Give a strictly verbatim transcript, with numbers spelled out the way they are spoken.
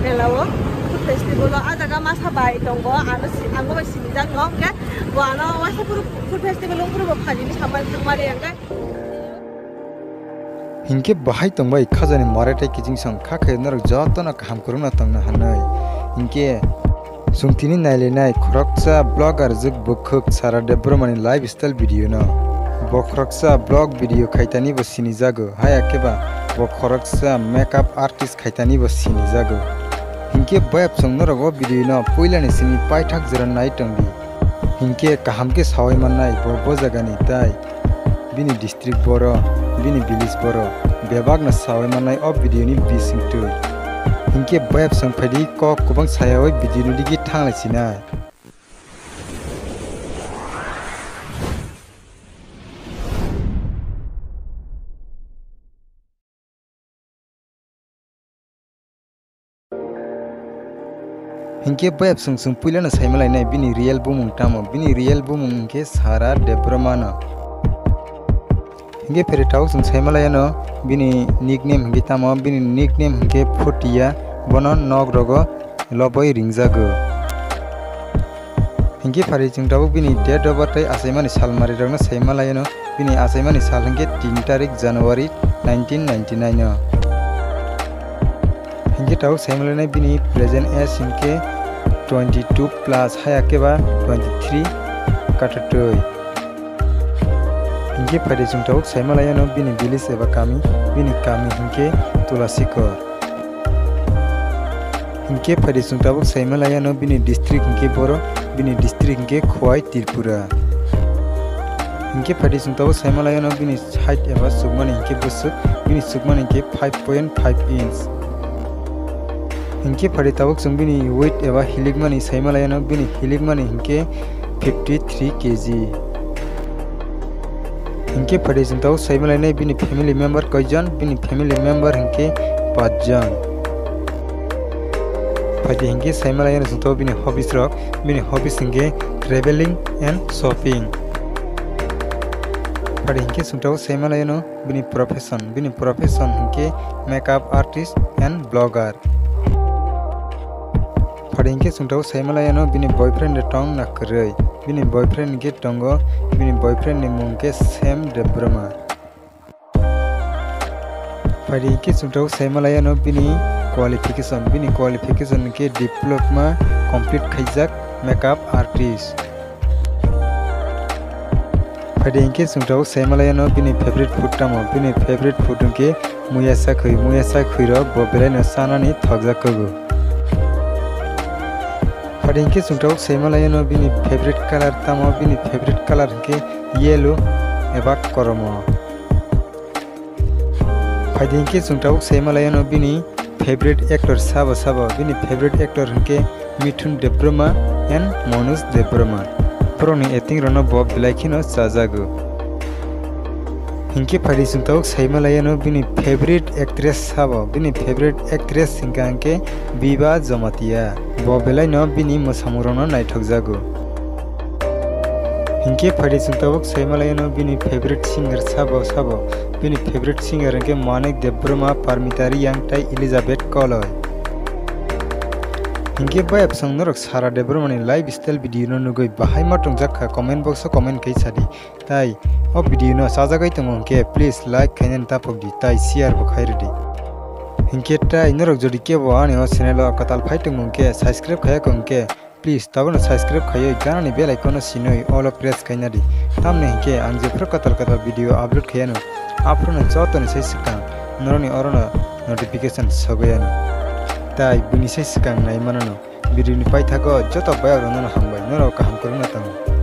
Mela o food festival o ah jaga masa bai tongo, ano si-, ang bo bai sinijak no, hwnkhe bo ano waisa phuru food festival wng phuru bo phalini samani thangmani hwnkhe. Hinkhe bahai tongbai khajani mwraithai kiching song kha khe norok jotono kaham kwrwngno tongna hwnwi. Hinkhe chwng tini nailainai khoroksa blogger jwk bwkhwk Sara Debbarmani lifestyle video no. Bo khoroksa blog video khaitani bo sinijago, haya khe ba bo khoroksa makeup artist khaitani bo sinijago. Hinkhe bayap chwng norok o video no puilani simi paithak jora nai tongdi. Hinkhe kaham khe saui mannai bo, bo jagani tai bini district boro, bini village boro bebakno saui mannai o video ni bisingtwi. Hinkhe bayap chwng phaidi kok kwbang sayaui video ni digi thanglai sinai. Hinkhe bayap chwng chwng puilano saima lainai bini real bumung tamo, bini real bumung hinkhe Sara Debbarma no. Hinkhe phere tabuk chwng saima laiano bini nickname hinkhe tamo, bini nickname hinkhe Photia, bono nok rogo loboi ringjago. Hinkhe phaidi chwng tabuk bini date of birth tei achaimani salmari rokno saima laiano, bini achaimani sal hinkhe tin tarik January nineteen ninety-nine o. Hinkhe tabuk saima lainai bini present age hinkhe twenty-two plus, haya khe ba twenty-three katatwi. Hinkhe phaidi chwng tabuk saima laiano bini village eba kami, bini kami hinkhe Tulasikor. Hinkhe phaidi chwng tabuk saima laiano bini district hinkhe boro, bini district hinkhe Khowai Tripura. Hinkhe phaidi chwng tabuk saima laiano bini height eba chukmani hinkhe bwswk, bini chukmani hinkhe five point five inch. Hinkhe phaidi tabuk chwng bini weight eba hilikmani saima laiano, bini hilikmani hinkhe fifty three K G. Hinkhe phaidi chwng tabuk saima lainai bini family member koijon, bini family member hinkhe pachjon. Phaidi hinkhe saima laiano chwng tabuk bini hobbies rok, bini hobbies hinkhe travelling and shopping. Phaidi hinkhe chwng tabuk saima laiano bini profession, bini profession hinkhe makeup artist and blogger. Phaidi hinkhe chwng tabuk saima laiano bini boyfriend de tong na kwrwi, bini boyfriend hinkhe tongo, bini boyfriend ni mung khe Sam Debbarma. Phaidi hinkhe chwng tabuk saima laiano bini qualification, bini qualification hinkhe diploma complete khaijak makeup artist. Phaidi hinkhe chwng tabuk saima laiano bini favorite food tamo, bini favorite food hinkhe muya sakhwi, muya sakhwi rok bo belaino chanani thokjak kogo. Phaidi hinkhe chwng tabuk saima laiano bini favorite color tamo, bini favorite color hinkhe yellow eba koromo. Phaidi hinkhe chwng tabuk saima laiano bini favorite actor sabo sabo, bini favorite actor hinkhe Mithun Debbarma and Manoj Debbarma. Borokni acting rokno bo belai kheno chajago. Hinkhe phaidi chwng tabuk saima laiano bini favorite actress sabo, bini favorite actress hinkha hinkhe Biba Jamatia. Bo belaino bini mwsamungrokno naithokjago. Hinkhe phaidi chwng tabuk saima laiano bini favorite singer sabo sabo, bini favorite singer hinkhe Manik Debbarma, Parmita Reang tei Elizabeth Koloi. Hinkhe bayap chwng norok Sara Debbarmani lifestyle video no nugwi bahai ma tongjak kha, comment box o comment khai sadi. Tai o video no chajagwi tongo hinkhe please like khainani tapokdi tai share bo khairwdi. Hinkhe tai norok jodi kebo ani o channel o kwtal phai tongo hinkhe subscribe khaiya kho hinkhe please tabukno subscribe khaiwi ganani bell icon no sinwi all o press khainadi. Tamni hinkhe ang jephru kwtal kwtal video upload khaiyano aphuru no jotoni sai swkang norokni orono notification sogwi ano. Tai buini sai swkang nai manano. Video ni paithago joto bayok rokno hambai, norok kaham kwrwngno tongo.